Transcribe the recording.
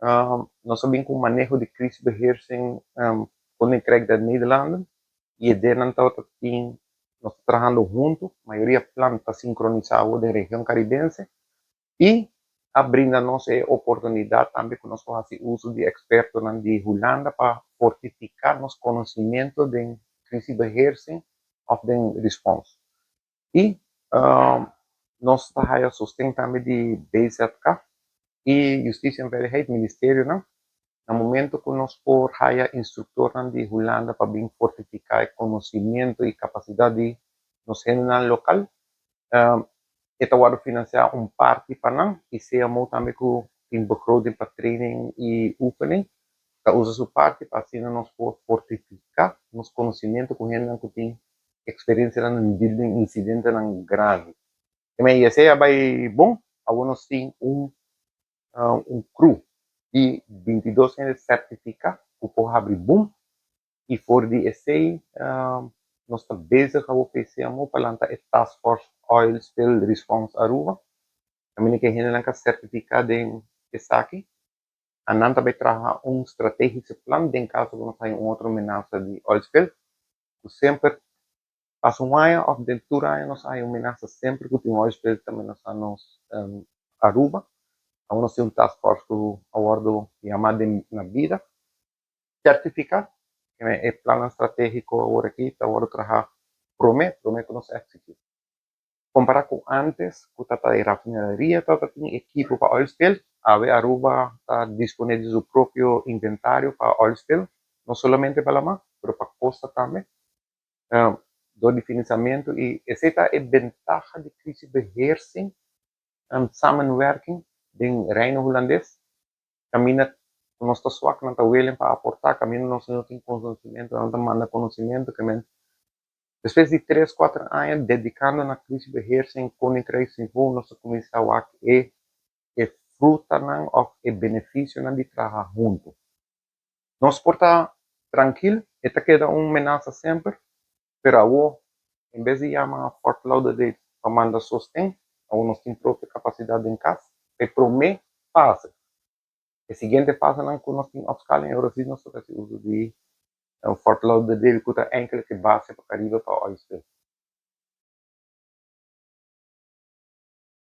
Nos a bin ku maneho di crisisbeheersing Koninkrijk der Nederlanden i e denan tabata tin nos ta trahando huntu, mayoria plan ta sinkronisá awor den region karibense i a brinda nos e oportunidat tambe ku nos por hasi uso di ekspertonan di Hulanda pa fortifiká nos konosimentu den crisisbeheersing òf den respons. I nos ta haya sosten tambe di BZK i Justitie en Veiligheid, ministerionan, na momento ku nos por haya instruktornan di Hulanda pa bin fortifiká e konosimentu i kapasidat di nos hendenan lokal, e ta wòrdu finansiá un parti pa nan i CMO tambe ku tin begroting pa training i oefening ta usa su parti pa asina nos por fortifiká nos konosimentu ku hendenan ku tin eksperensianan den deal den insidentenan grandi. I esei a bai bon, awor nos tin un crew di 22 hende sertifiká ku por habri boom i for di esei nos ta bezig awor ku e CMO pa lanta e Task Force Oil Spill Response Aruba. Kaminda ku e hendenan ka sertifiká den esaki, nan ta bai traha un strategische plan den kaso ku nos haña un otro menasa di oil spill, ku semper pasa un aña òf den tur aña nos haña un menasa, semper ku tin un oil spill ta menasá nos Aruba. Awor nos tin un task force ku a wòrdu yamá den na bida, sertifiká e plannan stratégiko awor aki ta wòrdu trahá promé ku nos execute. Kompará ku antes ku tabata e rafineria tabata tin ekipo pa oil spill, awe Aruba ta disponé di su propio inventario pa oil spill, no solamente pa laman, pero pa kosta tambe. Dor di finansiamentu i esei ta e bentaha di crisisbeheersing, samenwerking den Reino Hulandes. Kaminda ku nos ta swak, nan ta willing pa aportá, kaminda nos no tin konosimentu, nan ta manda konosimentu. Ke men despues di 3, 4 aña dedikando na crisisbeheersing Koninkrijksniveau, nos a kuminsá wak e frutanan òf e benefisionan di traha huntu. Nos por ta trankil, e ta keda un menasa semper, pero awor, en bes di yama Fort Lauderdale pa manda sosten, awor nos tin propio kapasidat den kas. E promé fase. E siguiente fasenan ku nos tin opschaling, awor sí nos ta hasi uso di Fort Lauderdale ku ta enkel e base pa Karibe pa oil spill.